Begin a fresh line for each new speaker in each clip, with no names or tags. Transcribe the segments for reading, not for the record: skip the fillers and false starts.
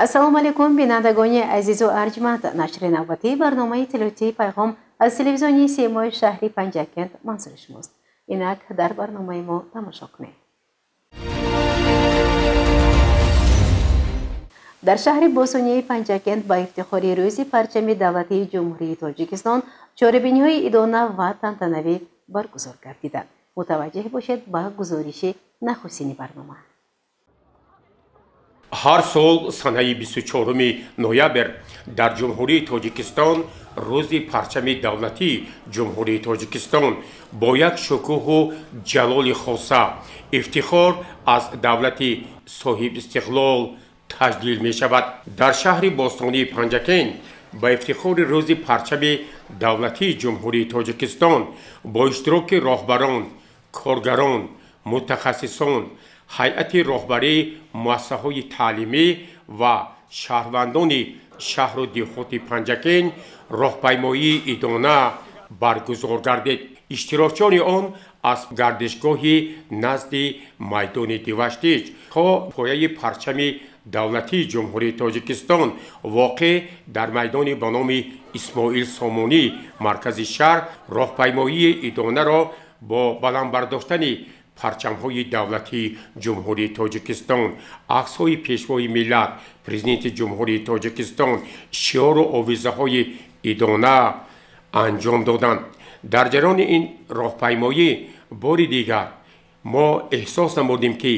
Ассалому алайкум, бинандагони азизу арҷманд. Нашри навбатии барномаи иттилоотии «Пайғом» аз телевизиони Симои шаҳри Панҷакент манзури шумост. Инак дар барномаи мо тамошо кунед. Дар шаҳри бостонии Панҷакент ба ифтихори рӯзи парчами давлатии Ҷумҳурии Тоҷикистон чорабиниҳои идона ва тантанавӣ баргузор гардиданд. Мутаваҷҷеҳ бошед ба гузориши нахустини барнома.
Ҳар сол санаи 24 ноябр дар Ҷумҳурии Тоҷикистон рӯзи парчами давлатии Ҷумҳурии Тоҷикистон бо як шукӯҳу ҷалоли хоса, ифтихор аз давлати соҳибистиқлол таҷлил мешавад. Дар шаҳри бостонии Панҷакент ба ифтихори рӯзи парчами давлатии Ҷумҳурии Тоҷикистон бо иштироки роҳбарон, коргарон, мутахассисон, ҳайати роҳбарии муассисаҳои таълимӣ ва шаҳрвандони шаҳру деҳоти Панҷакент роҳпаймоии идона баргузор гардид. Иштирокчиёни он аз гардишгоҳи назди майдони Диваштич то пояи парчами давлатии Ҷумҳурии Тоҷикистон воқеъ дар майдони ба номи Исмоил Сомонӣ маркази шаҳр роҳпаймоии идонаро бо баланд бардоштани парчамҳои давлатии Ҷумҳурии Тоҷикистон, аксҳои пешвои миллат, президенти Ҷумҳурии Тоҷикистон, шиору овизаҳои идона анҷом доданд. Дар ҷараёни ин роҳпаймоӣ бори дигар мо эҳсос намудем, ки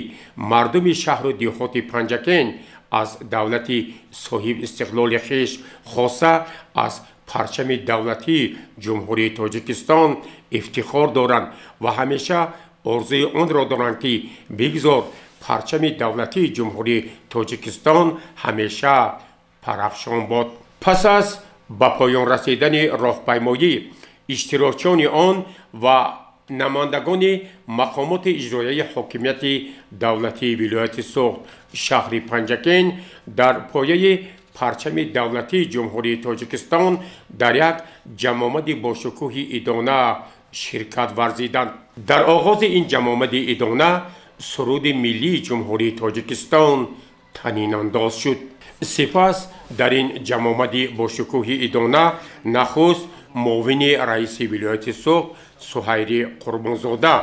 мардуми шаҳру деҳоти Панҷакент аз давлати соҳибистиқлоли хеш, хоса аз парчами давлатии Ҷумҳурии Тоҷикистон ифтихор доранд ва ҳамеша орзуи онро доранд, ки бигзор парчами давлатии Ҷумҳурии Тоҷикистон ҳамеша парафшон бод. Пас аз ба поён расидани роҳпаймоӣ иштирокчиёни он ва намояндагони мақомоти иҷроияи ҳокимияти давлатии вилояти Суғд, шаҳри Панҷакент дар пояи парчами давлатии Ҷумҳурии Тоҷикистон дар як ҷамъомади бошукӯҳи идона ширкат варзиданд. Дар оғози ин ҷамъомади идона суруди миллии Ҷумҳурии Тоҷикистон танинандоз шуд. Сипас дар ин ҷамъомади бошукӯҳи идона нахуст муовини раиси вилояти Суғд Суҳайри Қурбонзода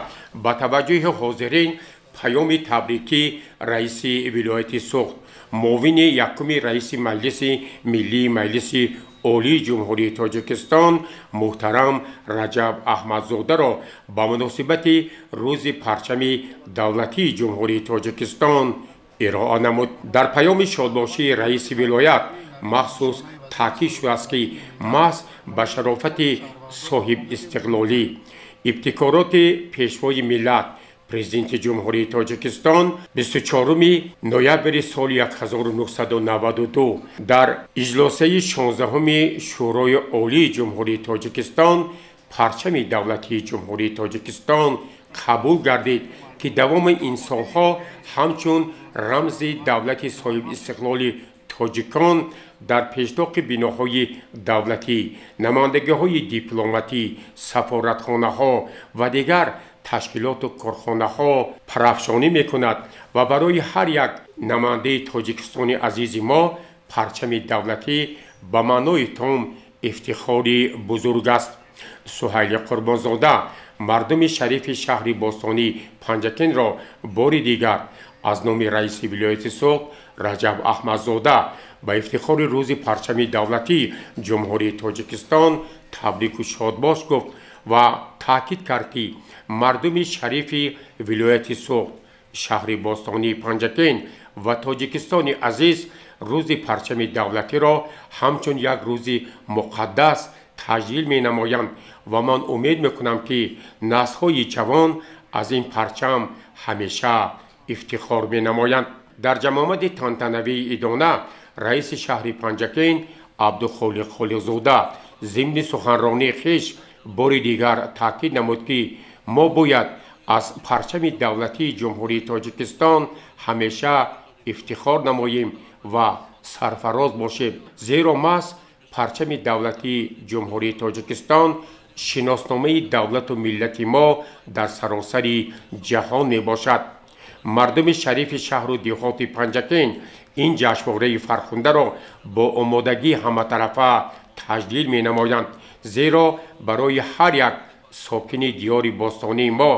ба таваҷҷӯҳи ҳозирин паёми табрикӣ раиси вилояти Суғд, муовини якуми раиси Маҷлиси миллии Маҷлиси Олии Ҷумҳурии Тоҷикистон муҳтарам Раҷаб Аҳмадзодаро ба муносибати рӯзи парчами давлатии Ҷумҳурии Тоҷикистон ироа намуд. Дар паёми шодбошии раиси вилоят махсус таъкид шудааст, ки маҳз ба шарофати соҳибистиқлолӣ, ибтикороти пешвои миллат, президенти Ҷумҳурии Тоҷикистон 24 ноябри соли 1992 дар иҷлосаи 16-уми Шӯрои Олии Ҷумҳурии Тоҷикистон парчами давлатии Ҷумҳурии Тоҷикистон қабул гардид, ки давоми ин солҳо ҳамчун рамзи давлати соҳибистиқлоли тоҷикон дар пешдоқи биноҳои давлатӣ, намояндагиҳои дипломатӣ, сафоратхонаҳо ва дигар ташкилоту корхонаҳо парафшонӣ мекунад ва барои ҳар як намояндаи Тоҷикистони азизи мо парчами давлатӣ ба маънои том ифтихори бузург аст. Суҳайли Қурбонзода мардуми шарифи шаҳри бостонӣ Панҷакентро бори дигар аз номи раиси вилояти Суғд Раҷаб Аҳмадзода ба ифтихори рӯзи парчами давлатии Ҷумҳурии Тоҷикистон табрику шодбош гуфт ва таъкид кард, ки мардуми шарифи вилояти Суғд, шаҳри бостонии Панҷакент ва Тоҷикистони азиз рӯзи парчами давлатиро ҳамчун як рӯзи муқаддас таҷлил менамоянд ва ман умед мекунам, ки наслҳои ҷавон аз ин парчам ҳамеша ифтихор менамоянд. Дар ҷамъомади тантанавии идона раиси шаҳри Панҷакент Абдухолиқ Холиқзода зимни суханронии хеш бори дигар таъкид намуд, ки мо бояд аз парчами давлатии Ҷумҳурии Тоҷикистон ҳамеша ифтихор намоем ва сарфароз бошем, зеро маҳз парчами давлатии Ҷумҳурии Тоҷикистон шиносномаи давлату миллати мо дар саросари ҷаҳон мебошад. Мардуми шарифи шаҳру деҳоти Панҷакент Ин ҷашнвораи фархундаро бо омодагии ҳаматарафа таҷлил менамоянд, зеро барои ҳар як сокини диёри бостонии мо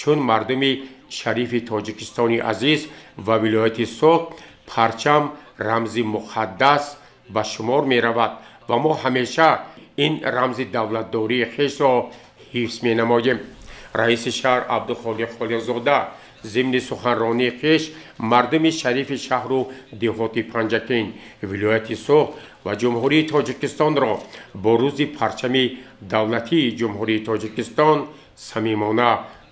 чун мардуми шарифи Тоҷикистони азиз ва вилояти Суғд парчам рамзи муқаддас ба шумор меравад ва мо ҳамеша ин рамзи давлатдории хешро ҳифз менамоем. Раиси шаҳр Абдухолиқ Холиқзода зимни суханронии хеш мардуми шарифи шаҳру деҳоти Панҷакент, вилояти Суғд ва Ҷумҳурии Тоҷикистонро бо рӯзи парчами давлатии Ҷумҳурии Тоҷикистон самимона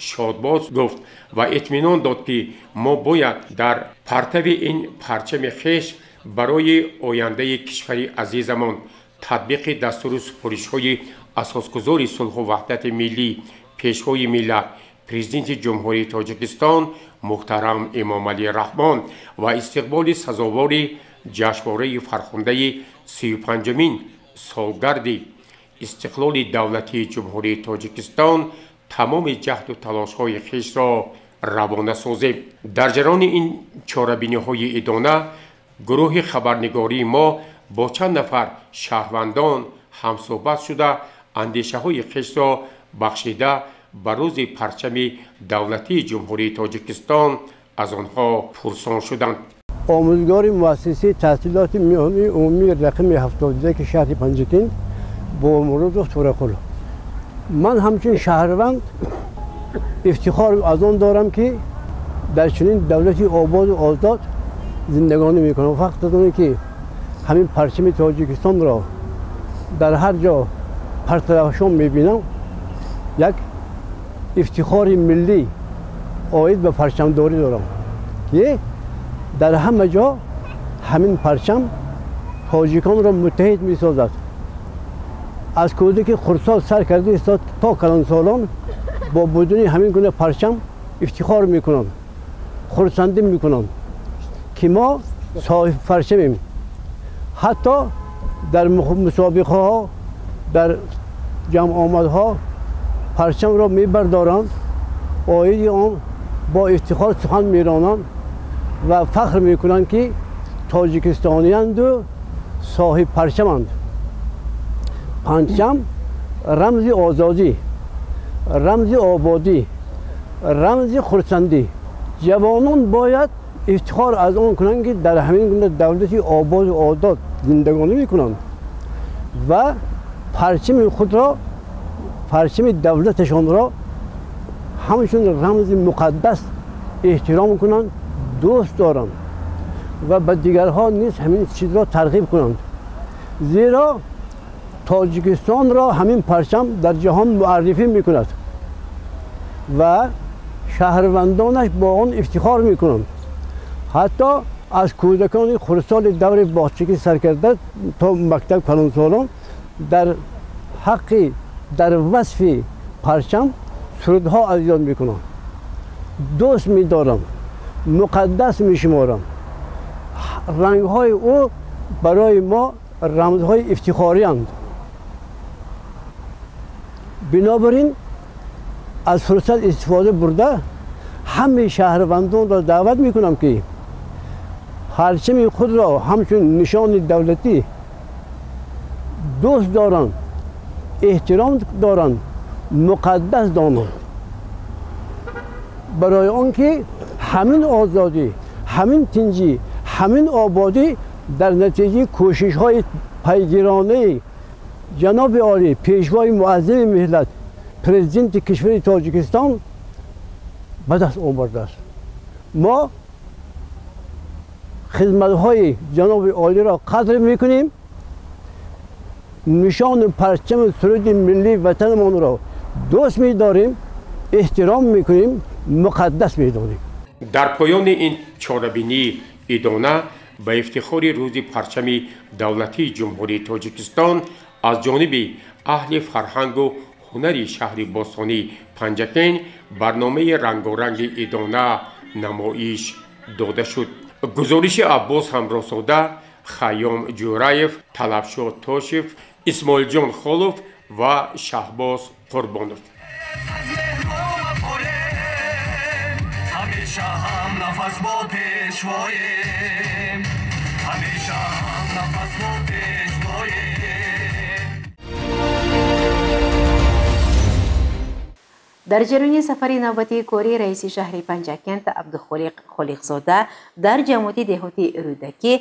шодбоз гуфт ва итминон дод, ки мо бояд дар партави ин парчами хеш барои ояндаи кишвари азизамон татбиқи дастуру супоришҳои асосгузори сулҳу ваҳдати миллӣ, пешвои миллат, президенти Ҷумҳурии Тоҷикистон муҳтарам Эмомалӣ Раҳмон ва истиқболи сазовори ҷашнвораи фархундаи 35-умин солгарди истиқлоли давлатии Ҷумҳурии Тоҷикистон тамоми ҷаҳду талошҳои хешро равона созем. Дар ҷараёни ин чорабиниҳои идона гурӯҳи хабарнигории мо бо чанд нафар шаҳрвандон ҳамсӯҳбат шуда, андешаҳои хешро бахшида ба рӯзи парчами давлатии Ҷумҳурии Тоҷикистон аз онҳо пурсон шуданд.
Омӯзгори муассисаи таҳсилоти миёнаи умумии рақами 71 шаҳри Панҷакент Бобомуродов Турақул. Ман ҳамчун шаҳрванд ифтихор аз он дорам, ки дар чунин давлати ободу озод зиндагонӣ мекунам. Фақат аз оне ки ҳамин парчами Тоҷикистонро дар ҳар ҷо партарафшон мебинам, як ифтихори миллӣ оид ба парчамдорӣ дорам, ки дар ҳама ҷо ҳамин парчам тоҷиконро муттаҳид месозад. Аз кӯдаки хурдсол сар карда истод то калонсолон бо будани ҳамин гуна парчам ифтихор мекунанд, хурсандӣ мекунанд, ки мо соҳиби парчамем. Ҳатто дар мусобиқаҳо, дар ҷамъомадҳо парчамро мебардоранд, оиди он бо ифтихор сухан меронанд ва фахр мекунанд, ки тоҷикистониянду соҳиби парчаманд. Парчам рамзи озодӣ, рамзи ободӣ, рамзи хурсандӣ. Ҷавонон бояд ифтихор аз он кунанд, ки дар ҳамин гуна давлати ободу озод зиндагонӣ мекунанд ва парчами худро, парчами давлаташонро ҳамчун рамзи муқаддас эҳтиром кунанд, дӯст доранд ва ба дигарҳо низ ҳамин чизро тарғиб кунанд. Зеро Тоҷикистонро ҳамин парчам дар ҷаҳон муаррифӣ мекунад ва шаҳрвандонаш бо он ифтихор мекунанд. Ҳатто аз кӯдакони хурдсоли даври боғчагӣ сар карда то мактаб калонсолон дар ҳаққи, дар васфи парчам сурудҳо аз ёд мекунанд. Дӯст медорам, муқаддас мешуморам. Рангҳои ӯ барои мо рамзҳои ифтихорианд. Бинобар ин аз фурсат истифода бурда ҳамаи шаҳрвандонро даъват мекунам, ки парчами худро ҳамчун нишони давлатӣ дӯст доранд, эҳтиром доранд, муқаддас донанд. Барои он ки ҳамин озодӣ, ҳамин тинҷӣ, ҳамин ободӣ дар натиҷаи кӯшишҳои пайгиронаи ҷаноби олӣ, пешвои муаззами миллат, президенти кишвари Тоҷикистон ба даст овардааст. Мо хизматҳои ҷаноби олиро қадр мекунем, нишону парчами суруди миллии ватанамонро дӯст медорем, эҳтиром мекунем, муқаддас медонем.
Дар поёни ин чорабинии идона ба ифтихори рӯзи парчами давлатии Ҷумҳурии Тоҷикистон аз ҷониби аҳли фарҳангу ҳунари шаҳри бостонии Панҷакент барномаи рангоранги идона намоиш дода шуд. Гузориши Аббос Ҳамроҳзода, Хайём Ҷӯраев, Талабшо Тошев, Исмоилҷон Холов ва Шаҳбоз Қурбонов.
Ҳамеша ҳам нафас бо пешвоем.
Дар ҷараёни сафари навбатии кори раиси шаҳри Панҷакент Абдухолиқ Холиқзода дар ҷамоати деҳоти Рӯдакӣ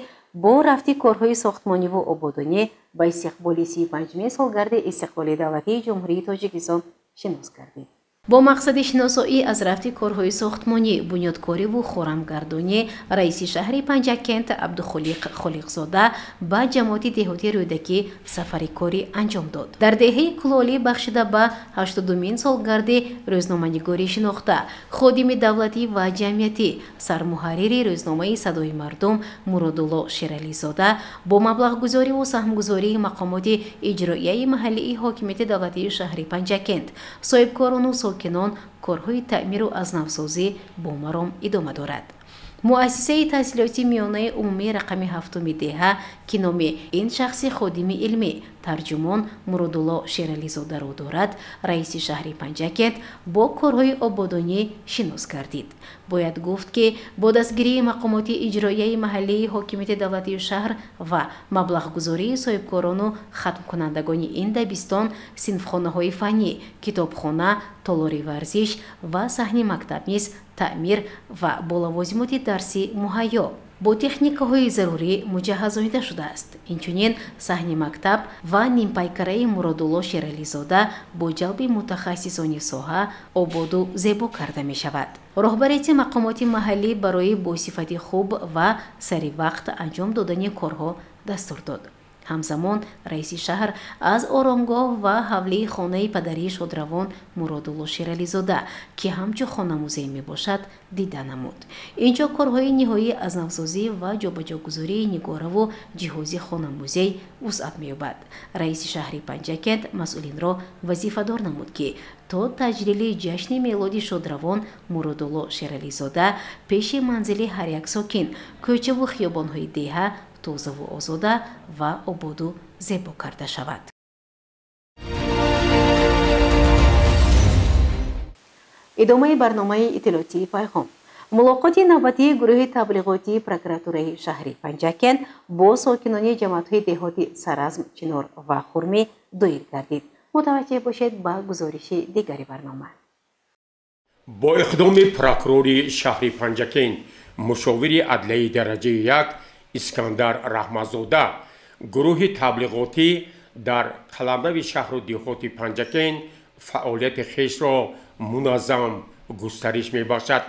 бо рафти корҳои сохтмониву ободонӣ ба истиқболи 35-мин солгарди истиқлоли давлатии Ҷумҳурии Тоҷикистон шинос гардид. Бо мақсади шиносоӣ аз рафти корҳои сохтмонӣ, бунёдкориву хорамгардонӣ раиси шаҳри Панҷакент Абдухолиқ Холиқзода ба ҷамоати деҳоти Рӯдакӣ сафари корӣ анҷом дод. Дар деҳаи Кулолӣ бахшида ба 82-мин солгарди рӯзноманигорӣ шинохта, ходими давлатӣ ва ҷамъиятӣ, сармуҳаррири рӯзномаи Садои мардум Муродулло Шерализода бо маблағгузориву саҳмгузории мақомоти иҷроияи маҳаллии ҳокимияти давлатии шаҳри Панҷакент, соҳибкорону сокинон корҳои таъмиру аз навсозӣ бо маром идома дорад. Муассисаи таҳсилоти миёнаи умумии рақами ҳафтуми деҳа, ки номи ин шахси ходими илмӣ, тарҷумон Муродулло Шерализодаро дорад, раиси шаҳри Панҷакент бо корҳои ободонӣ шинос гардид. Бояд гуфт, ки бо дастгирии мақомоти иҷроияи маҳаллии ҳокимияти давлатии шаҳр ва маблағгузории соҳибкорону хатмкунандагони ин дабистон синфхонаҳои фаннӣ, китобхона, толори варзиш ва саҳни мактаб низ таъмир ва бо лавозимоти дарсӣ муҳайё бо техникаҳои зарурӣ муҷаҳҳазонида шудааст. Инчунин саҳни мактаб ва нимпайкараи Муродулло Шерализода бо ҷалби мутахассисони соҳа ободу зебо карда мешавад. Роҳбарияти мақомоти маҳаллӣ барои бо сифати хуб ва сари вақт анҷом додани корҳо дастур дод. Ҳамзамон раиси шаҳр аз оромгоҳ ва ҳавлии хонаи падарии шодравон Муродулло Шерализода, ки ҳамчун хонамузей мебошад, дида намуд. Инҷо корҳои ниҳоӣ аз навсозӣ ва ҷобаҷогузории нигораву ҷиҳози хонамузей вусъат меёбад. Раиси шаҳри Панҷакент масъулинро вазифадор намуд, ки то таҷлили ҷашни мелоди шодравон Муродулло Шерализода пеши манзили ҳар як сокин, кӯчаву хиёбонҳои деҳа тозаву озода ва ободу зебо карда шавад. Идомаи барномаи иттилоотии Пайғом. Мулоқоти навбатии гурӯҳи таблиғотии прокуратураи шаҳри Панҷакент бо сокинони ҷамоатҳои деҳоти Саразм, Чинор ва Хурмӣ доир гардид. Мутаваҷҷеҳ бошед ба гузориши дигари барнома.
Бо иқдоми прокурори шаҳри Панҷакент, мушовири адлияи дараҷаи як Искандар Раҳматзода, гурӯҳи таблиғотӣ дар қаламрави шаҳру деҳоти Панҷакент фаъолияти хешро муназзам густариш мебахшад.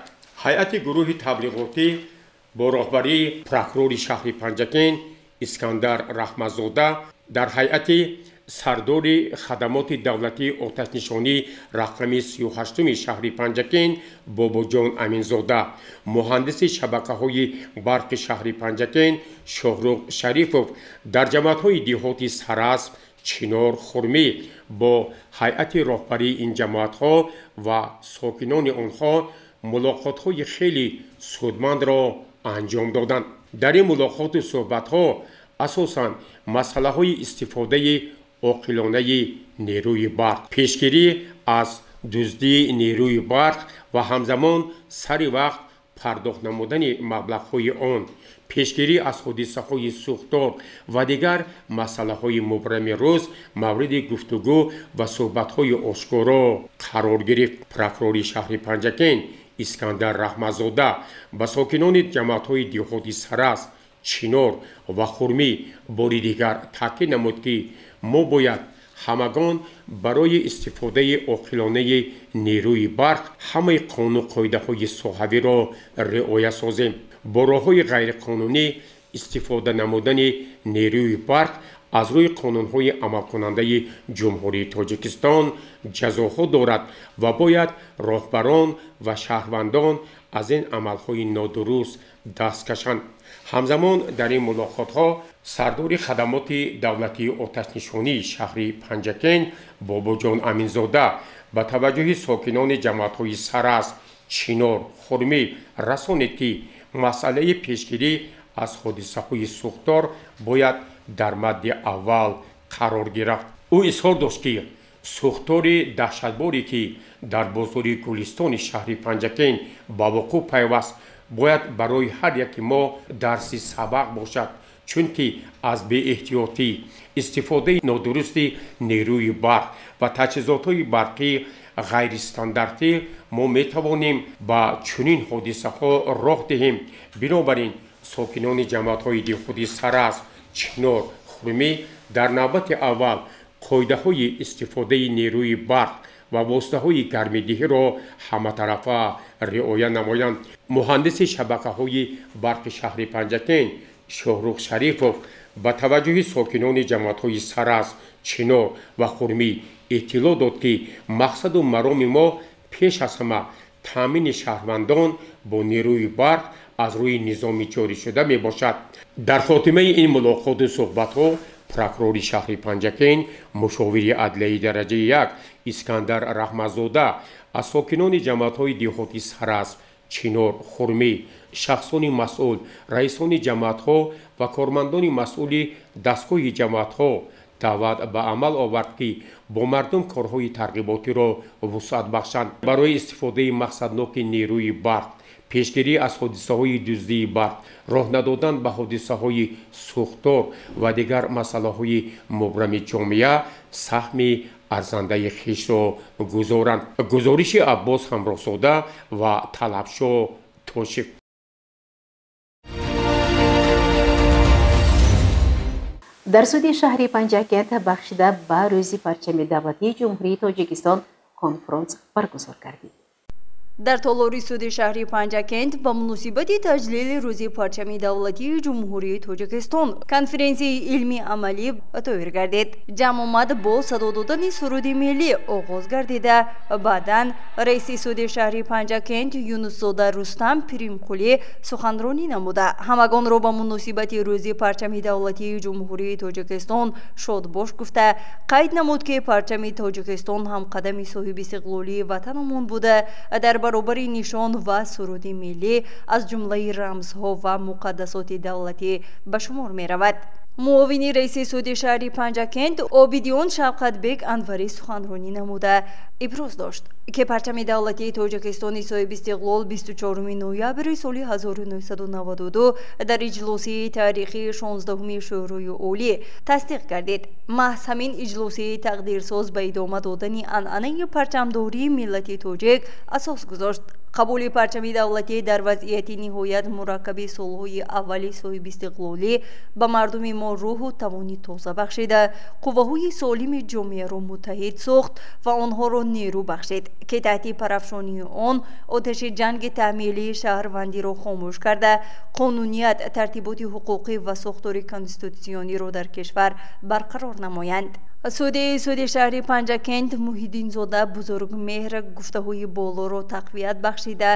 Ҳайати гурӯҳи таблиғотӣ бо роҳбарии прокурори шаҳри Панҷакент Искандар Раҳматзода дар ҳайати сардори хадамоти давлатии оташнишонӣ рақами 38-уми шаҳри Панҷакент Бобоҷон Аминзода, муҳандиси шабакаҳои барқи шаҳри Панҷакент Шоҳрух Шарифов дар ҷамоатҳои деҳоти Саразм, Чинор, Хурмӣ бо ҳайати роҳбарии ин ҷамоатҳо ва сокинони онҳо мулоқотҳои хеле судмандро анҷом доданд. Дар ин мулоқоту суҳбатҳо асосан масъалаҳои истифодаи оқилонаи нерӯи барқ, пешгирӣ аз дуздии нерӯи барқ ва ҳамзамон сари вақт пардохт намудани маблағҳои он, пешгирӣ аз ҳодисаҳои сӯхтор ва дигар масъалаҳои мубрами рӯз мавриди гуфтугӯ ва суҳбатҳои ошкоро қарор гирифт. Прокурори шаҳри Панҷакент Искандар Раҳматзода ба сокинони ҷамоатҳои деҳоти Саразм, Чинор ва Хурмӣ бори дигар таъкид намуд, ки мо бояд ҳамагон барои истифодаи оқилонаи нерӯи барқ ҳамаи қонуну қоидаҳои соҳавиро риоя созем. Бо роҳҳои ғайриқонунӣ истифода намудани нерӯи барқ аз рӯи қонунҳои амалкунандаи Ҷумҳурии Тоҷикистон ҷазоҳо дорад ва бояд роҳбарон ва шаҳрвандон аз ин амалҳои нодуруст даст кашанд. Ҳамзамон дар ин мулоқотҳо сардори хадамоти давлатии оташнишонии шаҳри Панҷакент Бобоҷон Аминзода ба таваҷҷӯҳи сокинони ҷамоатҳои Саразм, Чинор, Хурмӣ расонид, ки масъалаи пешгирӣ аз ҳодисаҳои сӯхтор бояд дар мадди аввал қарор гирад. Ӯ изҳор дошт, ки сӯхтори даҳшатборе, ки дар бозори Гулистони шаҳри Панҷакент ба вуқӯъ пайваст, бояд барои ҳар яки мо дарси сабақ бошад, чунки аз беэҳтиётӣ, истифодаи нодурусти нерӯи барқ ва таҷҳизотҳои барқӣ ғайристандартӣ мо метавонем ба чунин ҳодисаҳо роҳ диҳем. Бинобар ин сокинони ҷамоатҳои деҳоти Сарасп, Чинор, Хурмӣ дар навбати аввал қоидаҳои истифодаи нерӯи барқ ва воситаҳои гармидиҳиро ҳаматарафа риоя намоянд. Муҳандиси шабакаҳои барқи шаҳри Панҷакент Шоҳрух Шарифов ба таваҷҷӯҳи сокинони ҷамоатҳои Сарасп, Чинор ва Хурмӣ иттилоъ дод, ки мақсаду мароми мо пеш аз ҳама таъмини шаҳрвандон бо нерӯи барқ аз рӯи низоми ҷорӣшуда мебошад. Дар хотимаи ин мулоқоту суҳбатҳо прокурори шаҳри Панҷакент, мушовири адлияи дараҷаи 1 Искандар Раҳматзода аз сокинони ҷамоатҳои деҳоти Сарасп, Чинор, Хурмӣ, шахсони масъул, раисони ҷамоатҳо ва кормандони масъули дастгоҳи ҷамоатҳо даъват ба амал овард, ки бо мардум корҳои тарғиботиро вусъат бахшанд. Барои истифодаи мақсадноки нерӯи барқ, пешгирӣ аз ҳодисаҳои дуздии барқ, роҳ надодан ба ҳодисаҳои сӯхтор ва дигар масъалаҳои мубрами ҷомеа саҳми арзандаи хешро гузоранд. Гузориши Аббос Ҳамроҳзода ва Талабшо Тошев.
Дар суди шаҳри Панҷакент бахшида ба рӯзи парчами давлатии Ҷумҳурии Тоҷикистон конфронс баргузор гардид.
Дар толори суди шаҳри Панҷакент ба муносибати таҷлили рӯзи парчами давлатии Ҷумҳурии Тоҷикистон конференсияи илмии амалӣ доир гардид. Ҷамъомад бо садо додани суруди миллӣ оғоз гардида, баъдан раиси суди шаҳри Панҷакент Юнусзода Рустам Пиримқулӣ суханронӣ намуда, ҳамагонро ба муносибати рӯзи парчами давлатии Ҷумҳурии Тоҷикистон шодбош гуфта, қайд намуд, ки парчами Тоҷикистон ҳамқадами соҳиби истиқлолии ватанамон буда, дар баробари нишон ва суруди миллӣ аз ҷумлаи рамзҳо ва муқаддасоти давлатӣ ба шумор меравад. Муовини раиси суди шаҳри Панҷакент Обидиён Шавқатбек Анварӣ суханронӣ намуда иброз дошт, ки парчами давлатии Тоҷикистони соҳиби истиқлол 24 ноябри соли 1992 дар иҷлосияи таърихии 16-уми Шӯрои Олӣ тасдиқ гардид. Маҳз ҳамин иҷлосияи тақдирсоз ба идома додани анъанаи парчамдории миллати тоҷик асос гузошт. Қабули парчами давлатӣ дар вазъияти ниҳоят мураккаби солҳои аввали соҳибистиқлолӣ ба мардуми мо рӯҳу тавони тоза бахшида, қувваҳои солими ҷомеаро муттаҳид сохт ва онҳоро нерӯ бахшид, ки таҳти парафшонии он оташи ҷанги таҳмилии шаҳрвандиро хомӯш карда, қонуният, тартиботи ҳуқуқӣ ва сохтори конститутсиониро дар кишвар барқарор намоянд. Суди шаҳри Панҷакент Муҳиддинзода Бузургмеҳр гуфтаҳои болоро тақвият бахшида,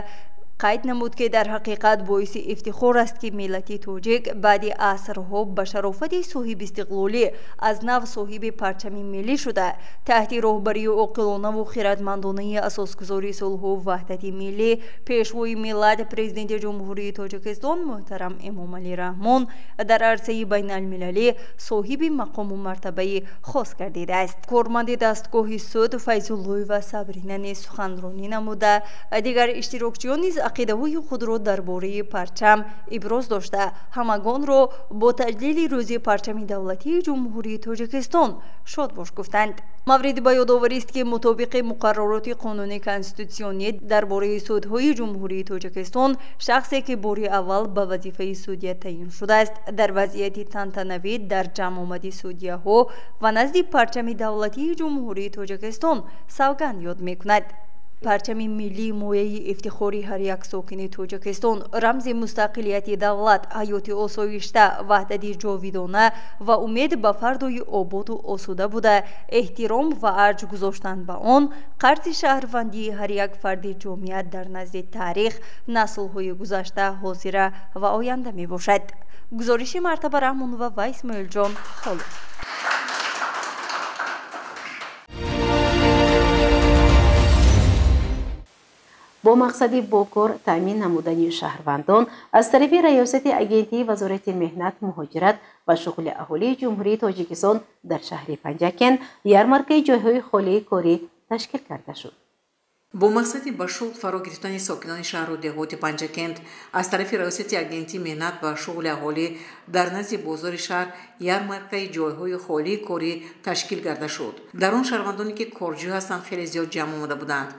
қайд намуд, ки дар ҳақиқат боиси ифтихор аст, ки миллати тоҷик баъди асрҳо ба шарофати соҳибистиқлолӣ аз нав соҳиби парчами миллӣ шуда, таҳти роҳбарии оқилонаву хиратмандонаи асосгузори сулҳу ваҳдати миллӣ, пешвои миллат, президенти Ҷумҳурии Тоҷикистон муҳтарам Эмомалӣ Раҳмон дар арсаи байналмилалӣ соҳиби мақому мартабаи хос гардидааст. Корманди дастгоҳи суд Файзуллоева Сабрина низ суханронӣ намуда, дигар иштирокчиён низ ақидаҳои худро дар бораи парчам иброз дошта, ҳамагонро бо таҷлили рӯзи парчами давлатии Ҷумҳурии Тоҷикистон шодбош гуфтанд. Мавриди ба ёдоварист, ки мутобиқи муқаррароти қонуни конститутсионӣ дар бораи судҳои Ҷумҳурии Тоҷикистон шахсе, ки бори аввал ба вазифаи судя таъин шудааст, дар вазъияти тантанавӣ дар ҷамъомади судяҳо ва назди парчами давлатии Ҷумҳурии Тоҷикистон савганд ёд мекунад. Парчами миллӣ мояи ифтихори ҳар як сокини Тоҷикистон, рамзи мустақилияти давлат, ҳаёти осоишта, ваҳдати ҷовидона ва умед ба фардои ободу осуда буда, эҳтиром ва арҷ гузоштан ба он қарзи шаҳрвандии ҳар як фарди ҷомеа дар назди таърих, наслҳои гузашта, ҳозира ва оянда мебошад. Гузориши Мартаба Раҳмонова ва Исмоилҷон Холов.
Бо мақсади бо кор таъмин намудани шаҳрвандон аз тарафи Раёсати Агентии Вазорати меҳнат, муҳоҷират ва шуғли аҳолии Ҷумҳурии Тоҷикистон дар шаҳри Панҷакент ярмаркаи ҷойҳои холии корӣ ташкил карда шуд.
Бо мақсади ба шуғл фаро гирифтани сокинони шаҳру деҳоти Панҷакент аз тарафи Раёсати Агентии меҳнат ва шуғли аҳолӣ дар назди бозори шаҳр ярмаркаи ҷойҳои холии корӣ ташкил карда шуд. Дар он шаҳрвандоне ки корҷӯ ҳастанд, хеле зиёд ҷамъ омада буданд.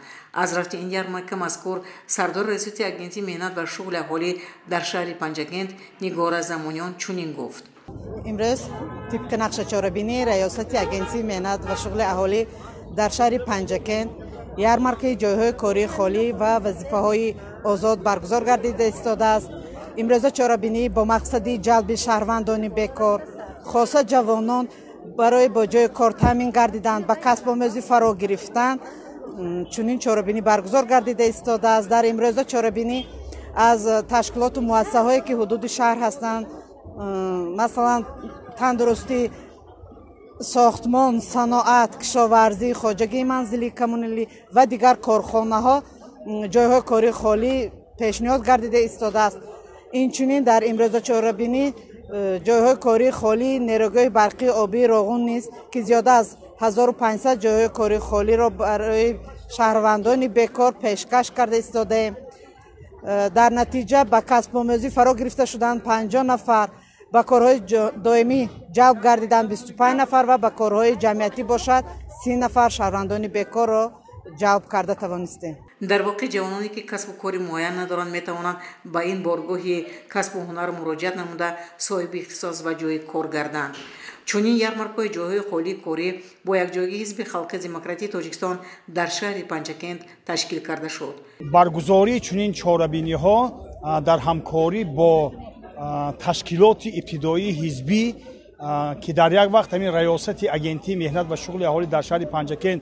Аз рафти ин ярмарка мазкур сардори Раёсати Агентии меҳнат ва шуғли аҳолӣ дар шаҳри Панҷакент Нигора Замониён чунин гуфт.
Имрӯз тибқи нақша чорабинии Раёсати Агентии меҳнат ва шуғли аҳолӣ дар шаҳри Панҷакент ярмаркаи ҷойҳои кории холӣ ва вазифаҳои озод баргузор гардида истодааст. Имрӯза чорабинӣ бо мақсади ҷалби шаҳрвандони бекор, хоса ҷавонон барои бо ҷои кор таъмин гардидан, ба касбомӯзӣ фаро гирифтан чунин чорабинӣ баргузор гардида истодааст. Дар имрӯза чорабинӣ аз ташкилоту муассисаҳое ки ҳудуди шаҳр ҳастанд, масалан тандурустӣ, сохтмон, саноат, кишоварзӣ, хоҷагии манзилӣ, коммуналӣ ва дигар корхонаҳо ҷойҳои кории холӣ пешниҳод гардида истодааст. Инчунин дар имрӯза чорабинӣ ҷойҳои кории холӣ нерӯгоҳи барқии обии Роғун низ, ки зиёда аз 1500 ҷойҳои кории холиро барои шаҳрвандони бекор пешкаш карда истодаем. Дар натиҷа ба касбомӯзӣ фаро гирифта шуданд 50 нафар, ба корҳои доимӣ ҷалб гардиданд 25 нафар ва ба корҳои ҷамъиятӣ бошад 30 нафар шаҳрвандони бекорро ҷалб карда тавонистем.
Дар воқеъ ҷавононе ки касбу кори муайян надоранд, метавонанд ба ин боргоҳи касбу ҳунар муроҷиат намуда соҳиби ихтисос ва ҷои кор гарданд. Чунин ярмаркаҳои ҷойҳои холии корӣ бо якҷоягии Ҳизби Халқи Демократии Тоҷикистон дар шаҳри Панҷакент ташкил карда шуд.
Баргузории чунин чорабиниҳо дар ҳамкорӣ бо ташкилоти ибтидоии ҳизбӣ, ки дар як вақт ҳамин Раёсати Агентии меҳнат ва шуғли аҳолӣ дар шаҳри Панҷакент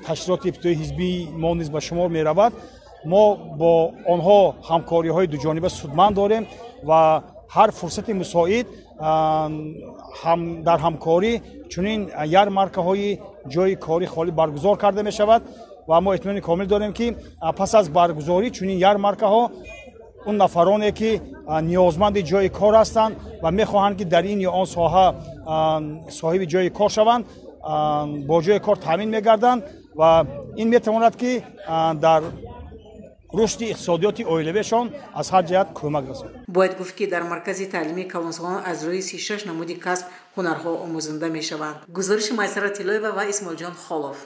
ташкилоти ибтидоии ҳизбии мо низ ба шумор меравад, мо бо онҳо ҳамкориҳои дуҷониба судманд дорем ва ҳар фурсати мусоид дар ҳамкорӣ чунин ярмаркаҳои ҷойи кори холӣ баргузор карда мешавад ва мо итминони комил дорем, ки пас аз баргузории чунин ярмаркаҳо он нафароне ки ниёзманди ҷойи кор ҳастанд ва мехоҳанд, ки дар ин ё он соҳа соҳиби ҷойи кор шаванд, бо ҷойи кор таъмин мегарданд ва ин метавонад, ки дар рушди иқтисодиёти оилавиашон аз ҳар ҷиҳат кӯмак расонад.
Бояд гуфт, ки дар маркази таълимии калонсолон аз рӯи 36 намуди касб ҳунарҳо омӯзонда мешаванд. Гузориши Майсара Тиллоева ва Исмоилҷон Холов.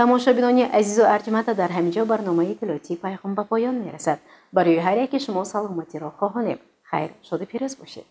Тамошобинони азизу арҷманд, дар ҳамин ҷо барномаи иттилоотии Пайғом ба поён мерасад. Барои ҳар яке шумо саломатиро хоҳонем. Хайр, шоду пирӯз бошед.